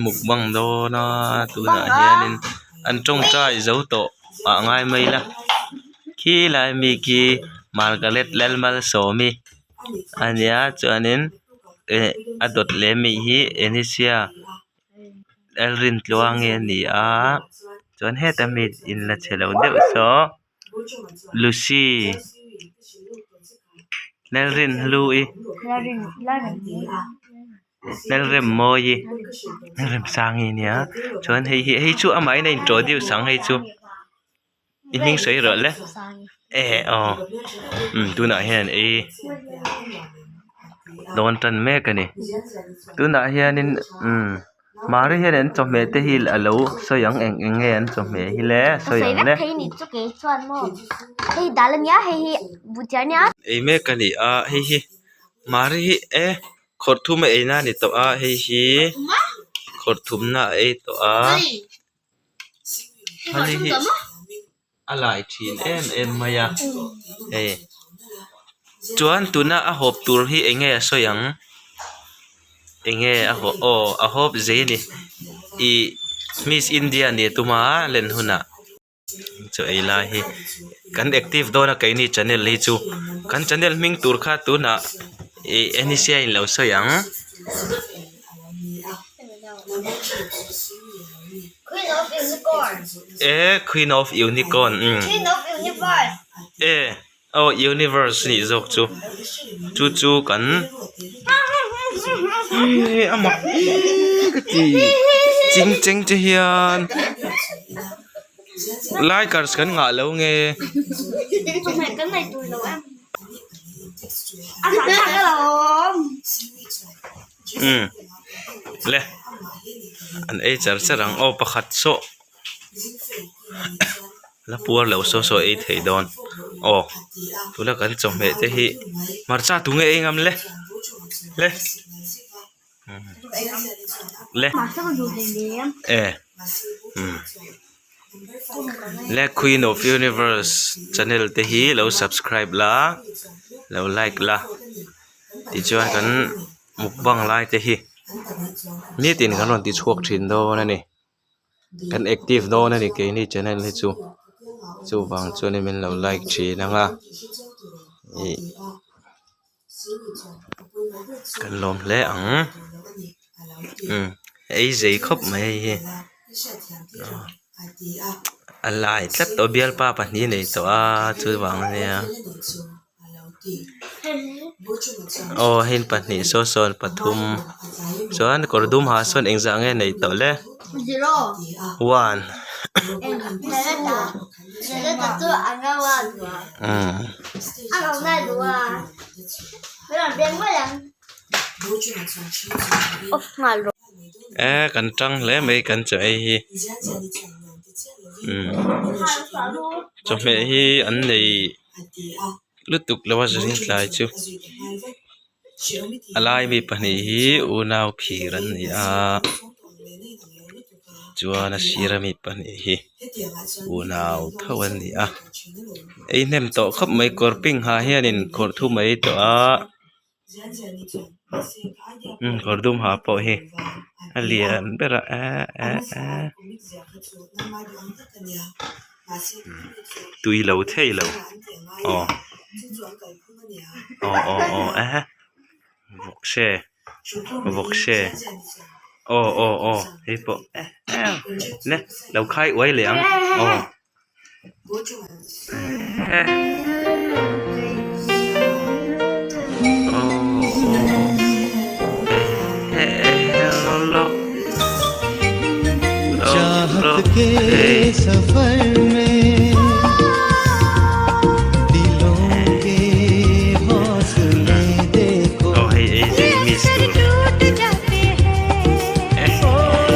Mukbang dawn a tunah hianin an tawngtai zo tawh ah ngai mai ila khilai mi khi Margaret Lalmalsawmi a nia chuanin eh a dawt leh ami hi Enesia Lalrintluangi a ni a chuan heta mi inla chhe lo deuh saw Lucy Lalrinhlui. Lalremmawi Lalremsangi a nia chuan hei hi hei chu amahin a introduce ang hei chu i hming sawi rawh le eh aw umm tunah hian ei dawn tan mek a ni tunah hianin umm mari hian an chawhmeh te hi a lo sawi ang eng eng nge an chawhmeh hi le a sawi ang le. Ei mek a ni a hei hi mari hi e. Khawrh thum a eina a ni tawh a hei hi khawrh thumna a ei tawh a hei hi a lai thin em em mai a hei chuan tuna a hawp tur hi eng nge a sawi ang eng nge a hawp aw a hawp zei a ni ih miss India nih a tum a len hunah. Chaw ei lai hi kan active dawn a keini channel hi chu kan channel hming tur kha tunah ih N C a in lo sawi ang. E queen of unicorn umm e aw universe nih zawk chu chu chu kan a mak ka ti ching cheng che hian likers kan ngah lo nge. Umm le an ei char char ang aw pakhat saw. La puar lo saw saw ei thei dawn aw tuna kan chawhmeh te hi hmarcha tunge ei ngam le le le e umm le queen of universe channel te hi lo subscribe la lo like la tichuan kan mukbang lai te hi nitin kan rawn ti chhuak thin dawn a ni. Kan active dawn a ni keini channel hi chu chuvang chuanin min lo like thin ang a ih kan lawm hle ang umm ei zei khawp mai hei hi a lai tlat tawh bialpa pahnih a nei tawh a chuvang ania. Aw heng pahnih saw sawn pathum chuan kawr dum ha sawn engzah nge neih tawh le one umm. E kan tang hle mai kan chaw ei hi umm chawhmeh hi an nei. Lutuk lo a zin tlai chu a lai mi pahnih hi unau phir an ni a chuan a sir ami pahnih hi unau tho an ni a ei hnem tawh khawp mai kawr pink ha hianin kawr thum a ei tawh a. Umm kawr dum ha pawh hi a lian ber a eh eh eh tui lo thei lo aw aw aw aw eh vawkse vawkse aw aw aw hei pawh eh eh le lo khai uai leh ang aw. Ka ring tlat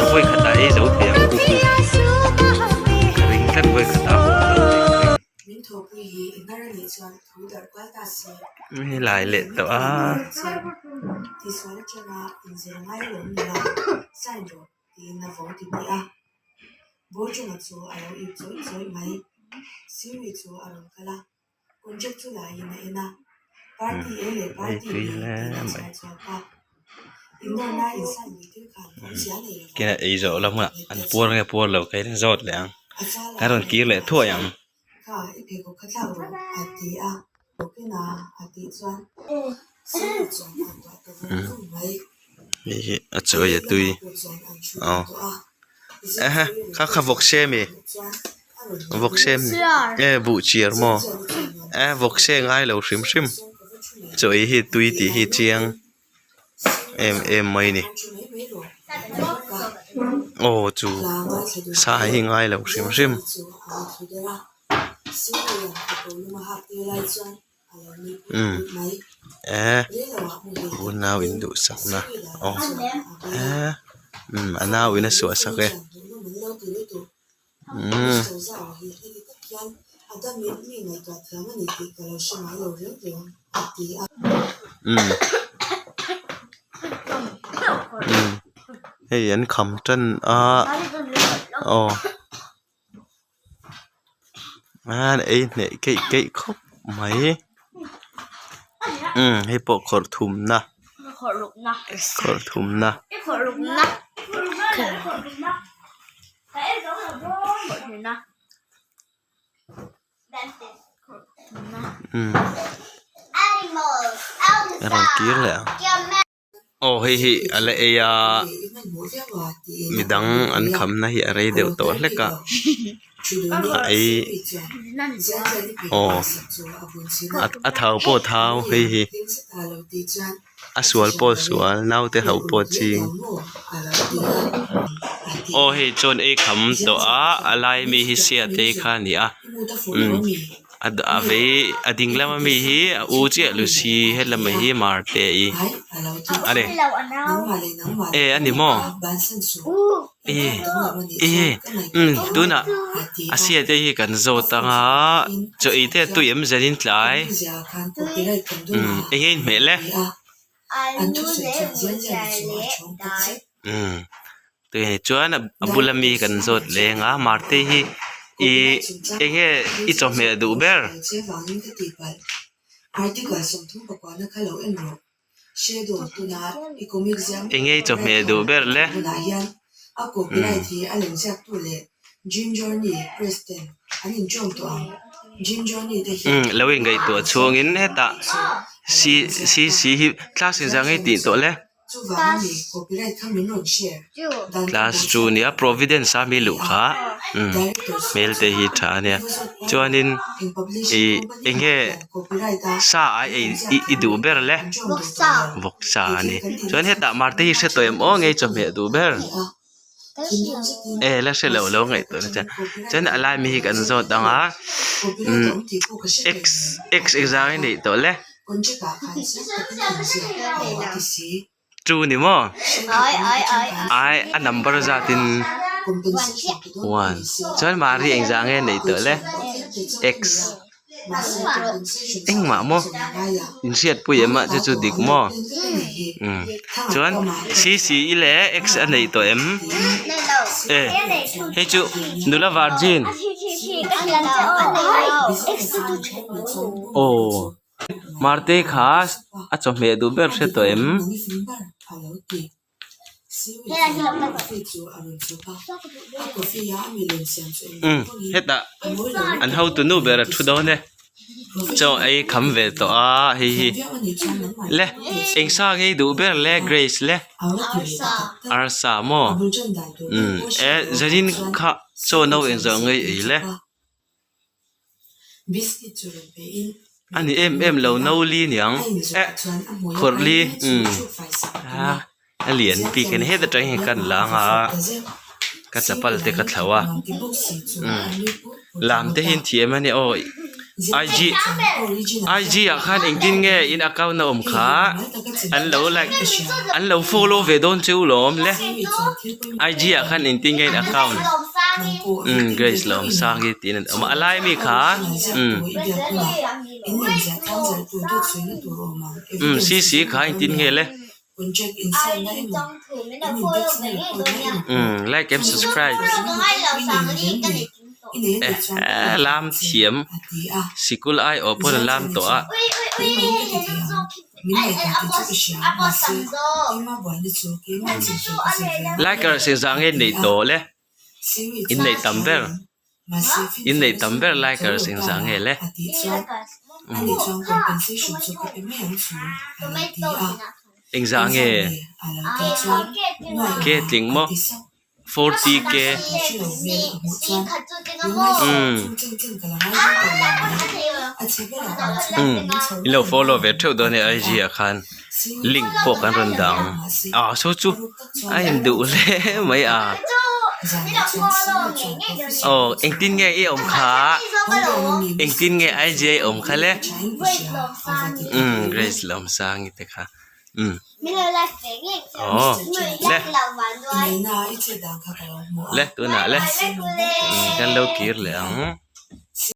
vawi khat a hawp lo tih ka ring. Hei lai leh tawh a. Ei tui hle mai. Kena ei zawh la hmunah an puar nge puar lo kha in zawt leh ang kan rawn kir leh thuai ang. Hei hi a chawi a tui aw ehe kha kha vawk se ami vawk se nge buh chiar maw e vawk se ngai lo hrim hrim chaw ei hi tui tih hi chiang em em mai a ni aw chu sa hi ngai lo hrim hrim. Umm eh unau in duhsak na aw eh umm a nau in a suah sak e umm. Umm umm hei an kham tan a aw. An ei hneh keih keih khawp mai umm hei pawh khawrh thumna khawrh thumna. Umm a rawn kir leh ang. Aw hei hi a la ei a midang an khamna hi a rei deuh tawh hlek a a ei aw a thau pawh a thau hei hi a sual pawh a sual naute ho pawh a ching aw hei chuan ei kham tawh a a lai mi hi siate kha a ni a umm. A vei a ding lama mi hi a u chiah Lucy hetlama hi Marte i a ni e a ni maw e e umm tunah a sia te hi kan zawt ang a chaw ei te a tui em zanin tlai umm eng nge inhmeh le. Umm tui chuan a bula mi kan zawt leng a Marte hi ih eng nge i chawhmeh duh ber? Eng nge i chawhmeh duh ber le? Umm lo ingaihtuah chhungin hetah C C hi class inzah ngei tih tawh le. Class chu nia providence a mi luh kha umm hmel te hi tha a nia chuanin ih eng nge sa a ei i duh ber le vawksa a ni chuan hetah marte hi hre tawh em aw nge chawhmeh duh ber. E la hre lo lo ngaihtuah na chuan chuan a lai mi hi kan zawt ang a umm x x engzah nge neih tawh le chu ni maw ai a number zat in one chuan mahni engzah nge neih tawh le x. Engmah maw inhriatpui em a chu chu dik maw umm chuan c c i leh x a neih tawh em e hei chu nula virgin aw marte kha a chawhmeh duh ber hre tawh em. Umm hetah an hotu nu ber a thu dawn e chaw ei kham ve tawh a hei hi le eng sa nge i duh ber le Grace le arsa maw umm e zanin kha chaw no engzah nge i ei le. A ni em em lo no li niang eh khawrh li umm a lian bik a ni heta tang hian ka la ang a ka chapal te ka thlauh a umm lam te hi an thiam a nia aw I G I G ah khan engtin nge in account a awm kha an lo like an lo follow ve dawn cheu lawm le I G ah khan engtin nge in account umm Grace Lawmsangi tiin an awm a a lai mi kha umm umm C C kha engtin nge le umm like and subscribe eh lam thiam sikul aiawh pawn a lam tawh a. Likers engzah nge neih tawh le? In neih tam ber. In neih tam ber likers engzah nge le? Engzah nge? Ke tling maw? 40 K. Umm. Umm. In lo follow ve theuh dawn nia IG ah khan link pawh kan rawn dah ang. Ah saw chu a induh hle mai a. Aw engtin nge i awm kha? Engtin nge IG a i awm kha le? Umm Grace Lawmsangi te kha. Umm. Aw le le tunah le kan lo kir leh ang.